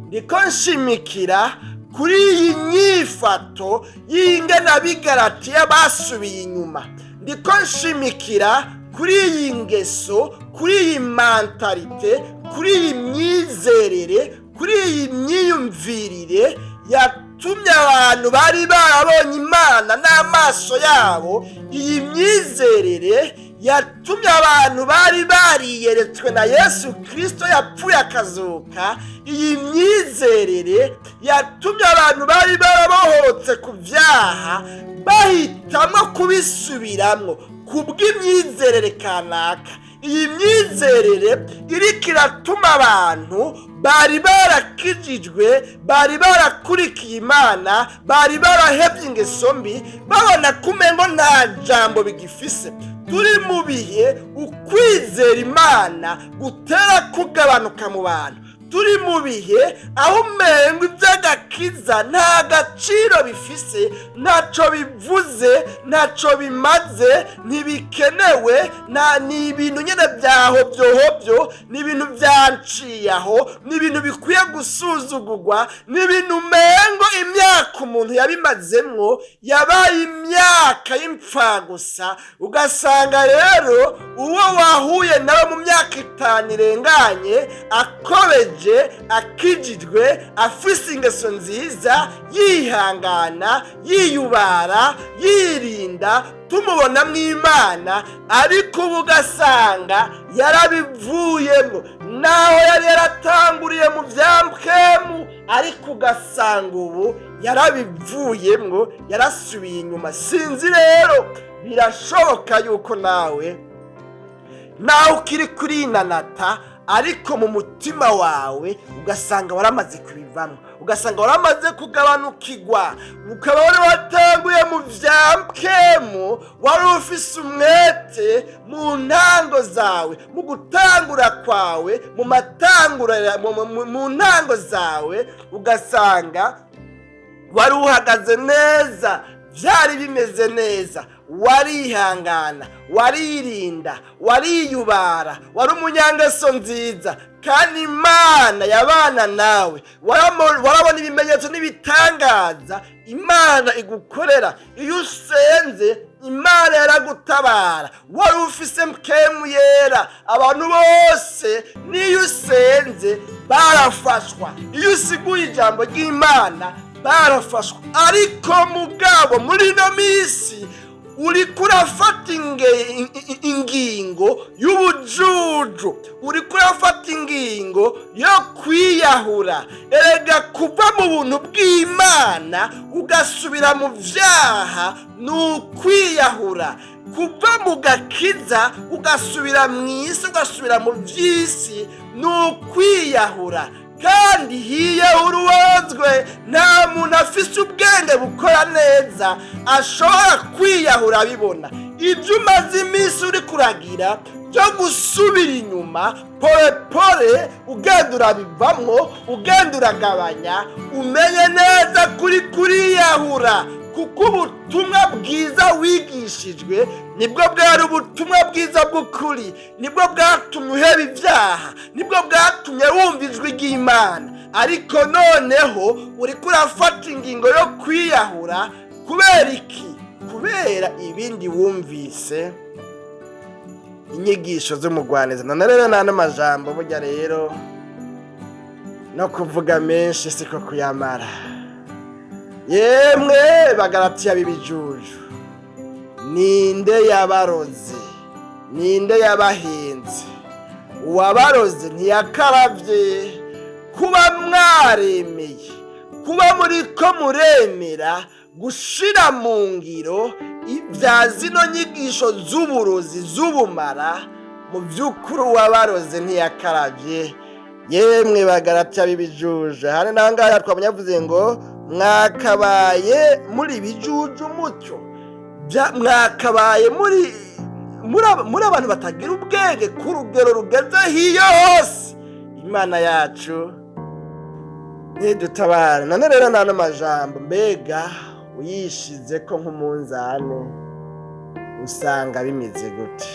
Ndiko nshimikira kuri iyi nyifato y'ingene Abigaratiya basubiye inyuma. Ndiko nshimikira kuri iyi ngeso, kuri iyi mentalité, kuri iyi myizerere, kuri iyi myiyumvirire yatumye abantu bari barabonye Imana n'amaso yabo, iyi myizerere yatumye abantu bari bariyeretswe na Yesu Kirisito yapfuye akazuka, iyi myizerere yatumye abantu bari barabohotse ku byaha bahitamo kubisubiramwo kubw'imyizerere kanaka. Iyi myizerere iriko iratuma abantu bari barakijijwe, bari barakurikiye Imana, bari barahebye ingeso mbi, babona ko umengo nta jambo bigifise. Turi mu bihe ukwizera Imana gutera kugabanuka mu bantu. Turi mu bihe aho umengo iby'agakiza nta gaciro bifise, ntacyo bivuze, ntacyo bimaze, ntibikenewe, nta ni ibintu nyine bya hobyo, ni ibintu byanciye aho, ni ibintu bikwiye gusuzugurwa, ni ibintu umengo imyaka umuntu yabimazemwo yabaye imyaka y'imfagusa. Ugasanga rero uwo wahuye nawe mu myaka 5 irenganye akobeje, akijijwe, afise ingeso nziza, yihangana, yiyubara, yirinda, tumubonamo Imana, ariko ubu ugasanga yarabivuyemo, naho yari yaratanguriye mu bya mpwemu, ariko ugasanga ubu yarabivuyemo, yarasubiye inyuma. Sinzi rero, birashoboka yuko nawe ukiri kurinanata, ariko mu mutima wawe ugasanga waramaze kubivamo, ugasanga waramaze kugabanukirwa, ukaba wari watanguye mu bya mpwemu, wari ufise umwete mu ntango zawe, mu gutangura kwawe, mu matangura, mu ntango zawe, ugasanga wari uhagaze neza, byari bimeze neza, warihangana, waririnda, wariyubara, wari umunyangeso nziza, kandi Imana yabana nawe. Warabona ibimenyetso n'ibitangaza Imana igukorera. Iyo usenze, Imana yaragutabara. Wari ufise mpwemu yera. Abantu bose n'iyo usenze barafashwa, iyo usiguye ijambo ry'Imana barafashwa. Ariko mugabo muri ino minsi uriko urafata ingingo y'ubujuju, uriko urafata ingingo yo kwiyahura. Erega kuva mu buntu bw'Imana ugasubira mu vyaha ni ukwiyahura. Kuva mu gakiza ugasubira mu isi, ugasubira mu vy'isi, ni ukwiyahura. Kandi hiyahura uwozwe. Nta muntu afise ubwenge bukora neza ashobora kwiyahura abibona. Ibyo umaze iminsi uri kuragira byo gusubira inyuma pole pole, ugenda urabivamwo, ugenda uragabanya, umenye neza kuri kuriyahura, kuko ubutumwa bwiza wigishijwe nibwo bwari ubutumwa bwiza bw'ukuri, nibwo bwatumye uheba ibyaha, nibwo bwatumye wumva ijwi ry'Imana. Ariko noneho uriko urafata ingingo yo kwiyahura. Kubera iki? Kubera ibindi wumvise, inyigisho z'umugwaniza. None rero nta n'amajambo, burya rero no kuvuga menshi siko kuyamara. Yemwe Bagaratiya b'ibijuju, ninde yabaroze? Ninde yabahinze? Uwabaroze ntiyakaravye. Kuba mwaremeye, kuba muri ko muremera gushira mu ngiro ibya zino nyigisho z'uburozi, z'ubumara, mu by'ukuri uwabaroze ntiyakaravye. Yemwe Bagaratiya b'ibijuju, hano nangaha twabonye avuze ngo mwakabaye muri ibijuju mutyo, mwakabaye muri abantu batagira ubwenge ku rugero rugeze hiyo hose. Imana yacu ntidutabare. None rero nta n'amajambo, mbega uyishize ko nk'umunzane usanga bimeze gute?